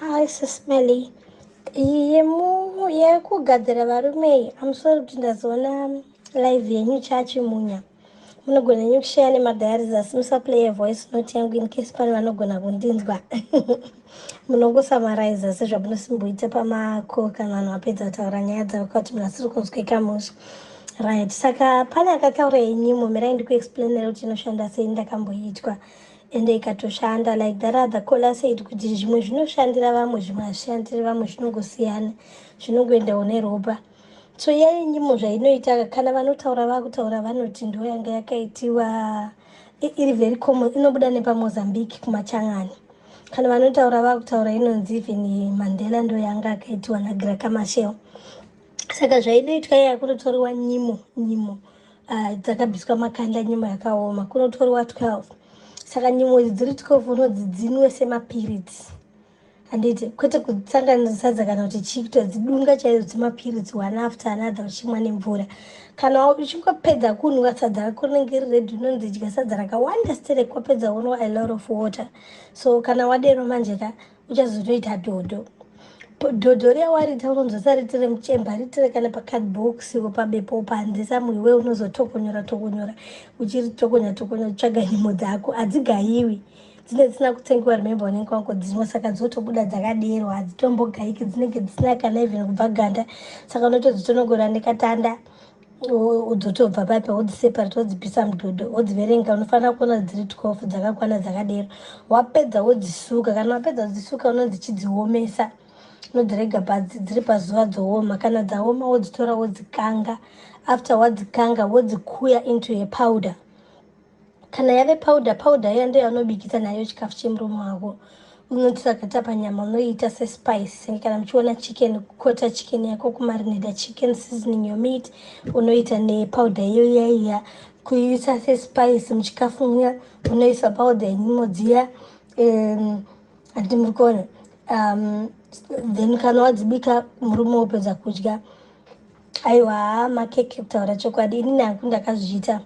Hi, Sis Melly. Yemu yekugadzira varume iyi, I'm sorry kuti ndazoona live yenyu chachimunya. Munogona henyu kushare nemadiaries asi musaplay voice note yangu in case pane vanogona kundinzwa. Munongosummarize sezvamunosimboita pamako kana vanhu vapedza kutaura nyaya dzavo kuti munhu asiri kunzwika mushe. Right, saka pane akataura yenyimo, mirai ndikuexplainera kuti inoshanda sei. Ndakamboitwa ende ikatoshanda. Like that other caller said kuti zvimwe zvinoshandira vamwe, zvimwe hazvishandiri vamwe, zvinongosiyana, zvinongoendawo neropa. So yenyimo zvainoita, kana vanotaura vakutaura vanoti ndo yanga yakaitiwa, iri very common, inobuda nepaMozambique kuMachangani. Kana vanotaura vakutaura inonzi even Mandela ndo yanga akaitiwa naGraca Machel. Saka zvainoitwa iya, kunotoriwa nyimo dzakabviswa makanda, nyimo yakaoma, kunotoriwa 12. Saka nyimo idzi dziri 12 unodzi dzinwe semapiritsi, handiti? Kwete kutsanganisa sadza kana kuti chii, kutodzidunga chaizvo dzemapiritsi, one after another, uchimwa nemvura. Kana uchingopedza kunwa, sadza rako rinenge riri ready. Unonzi dya sadza rakawanda sterek, wapedza unwa a lot of water. So kana wadero manje ka, uchazotoita dhodho. Dhodho riya warita, unonzosa ritire muchemba, ritire kana pacardbox, pabepo, panze samwiwe, unozotokonyora tokonyora, uchiritokonya tokonya, uchitsvaga nyimo dzako. Hadzigayiwi, dzinenge dzisina kutsengiwa. Remember, unenge wangodzinwa, saka dzotobuda dzakadero, hadzitombogayiki, dzinenge dzisina kana even kubva ganda. Saka unotodzitonogora nekatanda, dzotobva paipa, wodziseparate, wodzipisa mudhodho, wodziverenga. Unofanira kuona dziri 12 dzakakwana dzakadero. Wapedza wodzisuka. Kana wapedza kudzisuka, unonzi chidziomesa, unodzirega dziri pazuva dzooma. Kana dzaoma, wodzitora, wodzikanga. After wadzikanga, wodzikuya into a powder. Kana yave powder, powder iya ndo yaunobikisa nayo chikafu chemurume wako. Unotisakata panyama, unoiita sespice, senge kana muchiona chicken, kukota chicken yako, kumarinata chicken, seasoning your meat, unoita nepowder iyo iyaiya, kuiisa sespice muchikafu muya. Unoisa powder yenyimo dziya, handiti muri kuona? Then kana wadzibika, murume wopedza kudya, aiwa, makeke. Kutaura chokwadi, inini hangu ndakazviita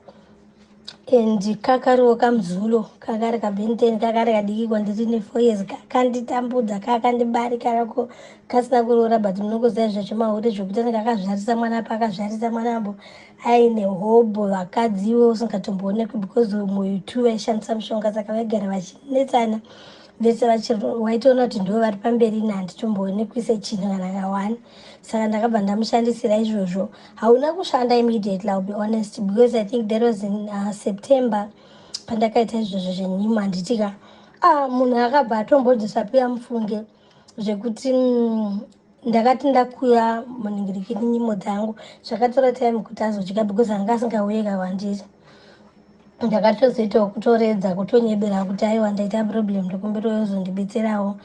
and kakariwo kamuzulo, kakari kabenten, kakari kadiki kwandiri ne4 years, kakanditambudza, kakandibarika rako kasina kuroora. But munongoziva zvacho mahure, zvokuti anenge akazvarisa mwana pa akazvarisa mwana ambo aine hobho vakadziwo usingatomboonekwi, because mwoyo tu vaishandisa mushonga. Saka vaigara vachinetsana vese, waitoona kuti ndo vari pamberi, ine handitomboonekwi sechinhu kana kawani. Saka ndakabva ndamushandisira izvozvo. Hauna kushanda immediately, I'll be honest, because I think that was in September pandakaita izvozvo zvenyimo, handitika? Ah, munhu akabva atombodisappear, mufunge, zvekuti ndakati ndakuya muningirikiri nyimo dzangu, zvakatora time kuti azodya, because anga asingauye kawandiri. Ndakatozoitawo kutoredza, kutonyebera kuti aiwa, ndaita problem, ndikumbira uzondibetserawo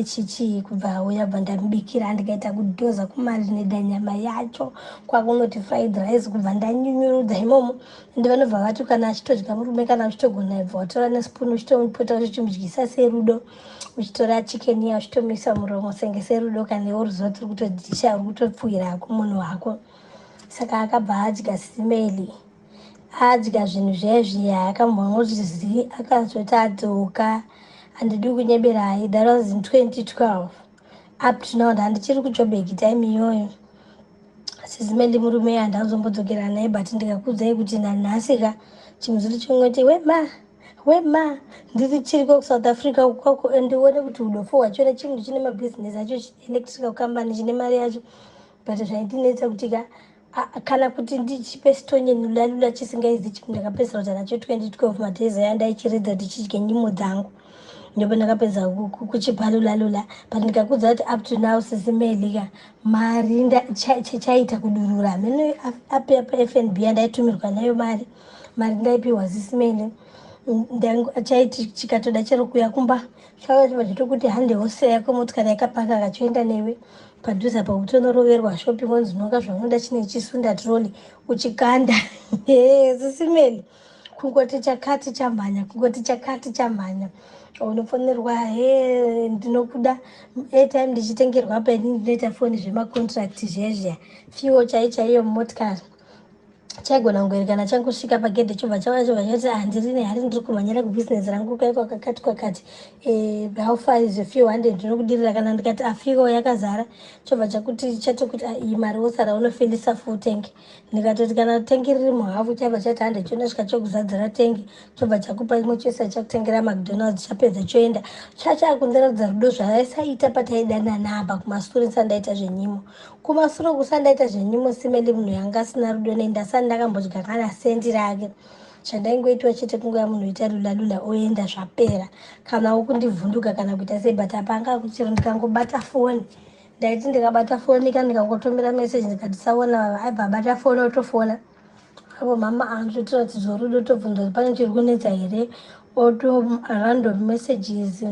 chichii. Kubva auya, bva ndamubikira, ndikaita kudhoza kumarineda nyama yacho, kwakunoti fried rice, kubva ndanyunyurudza imomo. Ende vanobva vati kana achitodya murume, kana uchitogona, ibva watora nespoon, uchitomupota, uchichimudyisa serudo, uchitora chicken iya uchitomisa muromo senge serudo. Kana iwe ruziva kuti uri kutodhisha, uri kutopfuwirako munhu wako. Saka akabva adya simeli, adya zvinhu zvezvi, akambongoti zi, akazoti adzoka. Handidi kunyeberai, that was in 2012. Up to now handichiri kuJobek. Time iyoyo sizimeli murume handazombodzokera naye, but ndikakudzai kuti nanhasi ka, chimuzuri chingoti wema wema, ndiri chiriko kuSouth Africa kwako. Ndione kuti udofo hwachona, chinhu chine mabhizinesi acho, electrical company, chine mari yacho. But zvaindinetsa kuti ka, kana kuti ndichipe stonye lulalula chisingaizi chinhu. Ndakapedzisa kuti nacho 2012, madays aya ndaichiredza kuti chidye nyimo dzangu, ndipo ndakapedza kuchipa lulalula. But ndikakudza kuti up to now, sisimelika, mari chaita kudurura mene app yapaFNB yandaitumirwa nayo mari, mari ndaipiwa sisimeli, chaiti chikatoda chero kuya kumba, chakachibva chitokuti handewo yako, motikari yakapaka, kachoenda newe padhuze apa, utonoroverwa shopping, onzi nonga zvaunoda, chine chisunda trolley, uchikanda. Sisimeli, kungoti chakati chamhanya, kungoti chakati chamhanya, unofonerwa, "He, ndinokuda airtime." Ndichitengerwa paini, ndinoita foni zvemacontract zvezvia, fuel chai chaiyo mumotikari. Chaigona kungoerekana changosvika pagedhe, chobva chauya, chobva chati, "Handiri nehari, ndiri kumhanyira kubhizinesi rangu kwaikwa kakati kwakati. How far is a few hundred? Ndinokudirira." Kana ndikati afiko yakazara, chobva chakuti chatokuti, "Ah, iyi mari wosara unofilisa full tank." Ndikatoti kana tengi riri muhafu, chabva chati, "Hande." Chonosvika chokuzadzira tengi, chobva chakupa imwe chose, chakutengera McDonald's. Chapedza choenda. Chachakundiratidza rudo zvaisaita pataidanana apa kumasure ndisandaita zvenyimo. Kumasure kusandaita zvenyimo, simeli munhu yanga asina rudo nei. Ndasani ndakambodya kana sendi rake. Zvandaingoitwa chete kungoya munhu oita lula lula, oenda, zvapera. Kana wokundivhunduka kana kuita sei, but apa anga kuchero ndikangobata foni, ndaiti ndikabata foni ka, ndikangotumira meseji, ndikati saona, aibva abata foni, otofona apo mama anototiratidzwa rudo, tobvunza kuti pane chiri kunetsa here, oto random messages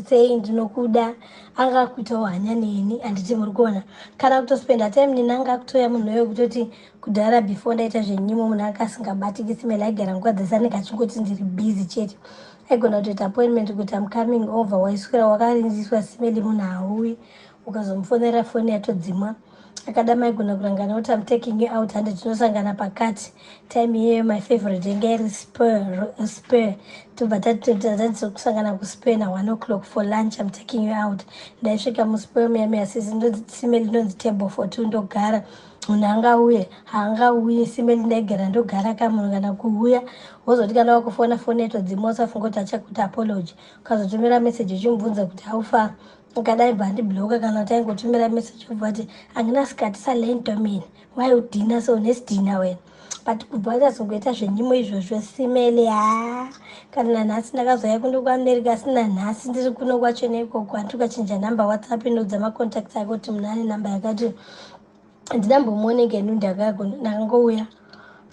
sei, "Ndinokuda." Anga kuitawo hanya neni, handiti muri kuona? Kana kutospenda time neni, anga kutoya munhu uyo kutoti kudhara before ndaita zvenyimo, munhu anga asingabatiki simeli. Aigara nguva dzese anenge achingoti ndiri busy chete. Aigona kutoita appointment kuti am coming over, waiswera wakarindiswa simeli, munhu hauyi. Ukazomufonera, foni yatodzimwa. Akada maigona kurangana kuti am taking you out, hande tinosangana pakati. Time iyeyo my favorite inge iri Spur. Spur, tobva tatizokusangana kuSpur na1 o'clock for lunch, am taking you out. Ndaisvika muSpur muya muya, sisi simeli, ndonzi table for two, ndogara. Munhu angauye haangauye, simeli ndaigara ndogara kamunhu kana kuuya. Wozoti kana wakufona, foni yatodzimwa. Usafunga kuti achakuti apology. Ukazotumira meseji uchimubvunza kuti how far, ukadai bva andibloka. Kana kuti aingotumira meseji obva kuti, "Anginasikhathi sale nto mina, why udina so nesidina wena?" But kubva tazongoita zvenyimo izvozvo, simele, ha, kana nanhasi ndakazoya kuno kuAmerica, asi nanhasi ndiri kuno kwacho neikoko handiri ukachinja namba. WhatsApp inoudza macontacts ake kuti munhu ane namba yakati. Ndinambomuone ngenu, ndakangouya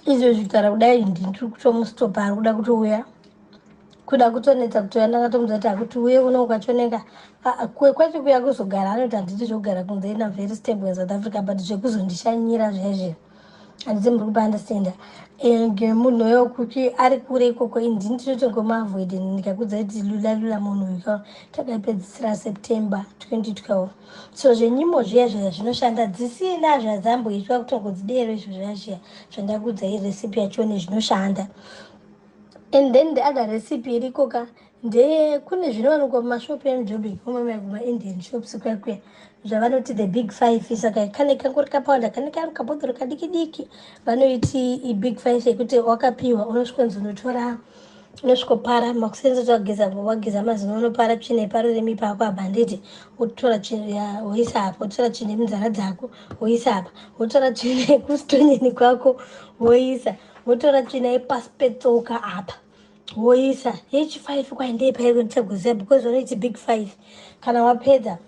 izvezvi kutaura kudai, ndiri kutomustopa. Ari kuda kutouya, kuda kutonetsa kutouya. Ndakatomudza kuti akuti uye uno ukachoneka kwete kuya kuzogara. Anoti handiti zvekugara kunze, ina very stable in South Africa, but zvekuzondishanyira zvezve, handiti muri kupaunderstanda? Munhu uyo kuti ari kure ikoko, indini tinotongomuavoid. Ndikakudza kuti lula lula munhu uyu takaipedzisira September 2012. So zvenyimo zviya zviya zvinoshanda dzisina zvadzamboitwa kutongodzidero izvo zviya zviya zvandakudzai, recipe yachone zvinoshanda. And then the other recipe irikoka ndeye kune zvinowanikwa mumashopu emuJoburg, kumaIndian shops kuya kuya, zvavanoti the big five. Saka kane kangori kapauda, kane kari kabhodhoro kadiki diki, vanoiti ibig five, yekuti wakapiwa unosvikonzi unotora, unosvikopara makusenzesa, wageza, wageza mazino, unopara tsvina yeparurimi pako apa, handiti? Wotora tsvina woisa apa, wotora tsvina yemunzara dzako woisa apa, wotora tsvina yekusitonyeni kwako woisa, wotora tsvina yepasi petsoka apa woisa. Yechifive kwaindei paiko ndichagoziva, because vanoiti big five. Kana wapedza,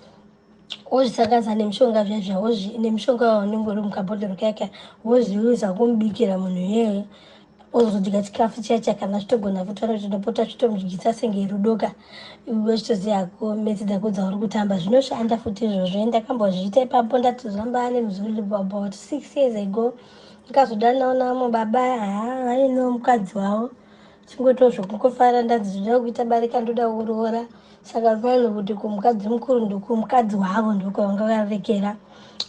wozvisanganisa nemishonga zvezva, nemishonga waunenge uri mukabhodhoro kaka, wozviuza kumubikira munhu iyeye, ozodya chikafu chiya. Chakana chitogona futi, vanotondopota chitomudyisa senge rudoka, wechitoziva ko metsi dzako dzauri kutamba. Zvinoshanda futi izvozvo. Ndakambozviita ipapo, ndatozvamba nemuzuri about 6 years ago. Ndikazodanawo namo baba, ha, vainewo mukadzi wavo, chingoitawo zvokungofara. Ndanzi ndoda kuita barika, ndoda kuroora. Saka fine kuti kumukadzi mukuru, ndokumukadzi wavo ndokwavanga varekera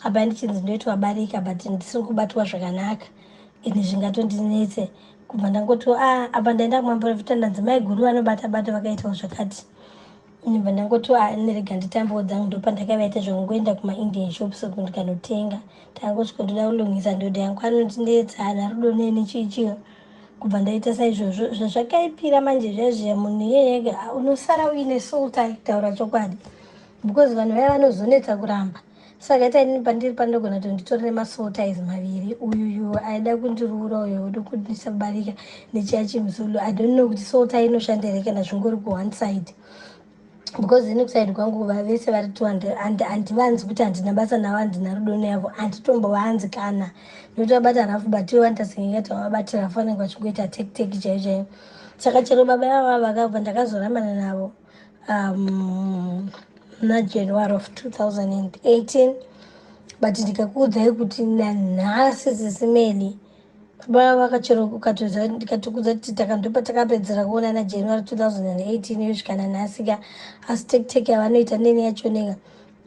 apa. Ndichinzi ndoitwa barika, but ndisiri kubatwa zvakanaka ini, zvingatondinetse. Kubva ndangoti a ah, apa ndaenda kumaprofita, ndanzi mai guru vanobata bata, vakaitawo zvakati. Ndibva ndangoti a, nerega nditambewo dzangu. Ndopandakavaita zvakungoenda kumaIndian shops uku, ndikanotenga. Ndangosvika, ndoda kulungisa ndoda yangu, anondinetsa, hana rudo neni, chii chii. Kubva ndaita saizvozvo, zvazvakaipira manje zviya, munhu iyeyege unosara uine soul tie, kutaura chokwadi, because vanhu vaya vanozonetsa kuramba. Saka ita inini pandiri pandogona kuti nditorere masoul ties maviri, uyuyu aida kundiroora, uyu uda kundisabarika, nechiya chimuzulu. I don't know kuti soul tie inoshanda here kana zvingori kuone side, because ini kuside kwangu vese vari two handivanzi kuti handina basa navo, handina rudo navo, handitombovanzi kana ndotovabata rafu, but ivo vanotasengekati vavabati rafu, vanenge vachingoita tek tek chaiyo chaiyo. Saka chero baba vava vakabva, ndakazoramana navo naJanuary of 2018. But ndikakuudzai kuti nanhasi sisimeli baba vakachero ukatoza, ndikatokudza kuti takandopa takapedzera kuonana January 2018 yosvika nanhasi ka, asi tek tek yavanoita neni yachoneka.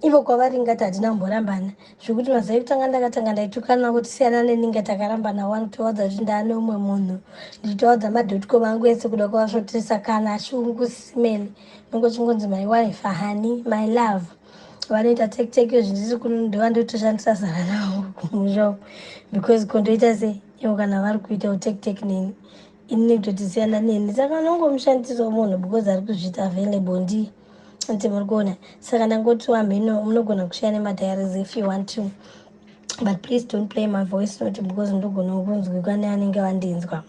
Ivo kwavari ngati hatina kumborambana, zvekuti mazuva ekutanga ndakatanga ndaitukana kuti siyana neni, nga takarambana wani, kutovaudza kuti ndaane umwe munhu, ndichitovaudza madotcom angu ese kuda kuvasvotesa. Kana shungu simeli nongochingonzi my wife, honey, my love. Vanoita tek tek zvindisi ndova ndotoshandisa zara rangu kumusha, because kondoita sei ivo kana vari kuita utek tek neni, ini kutoti siyana neni. Saka nongomushandisawo munhu because ari kuzviita available ndi anti muri kuona. Saka ndangoti wamhino munogona kushaya nemadiaries if you want to, but please don't play my voice note because ndogona kunzwikwa neanenge vandinzwa.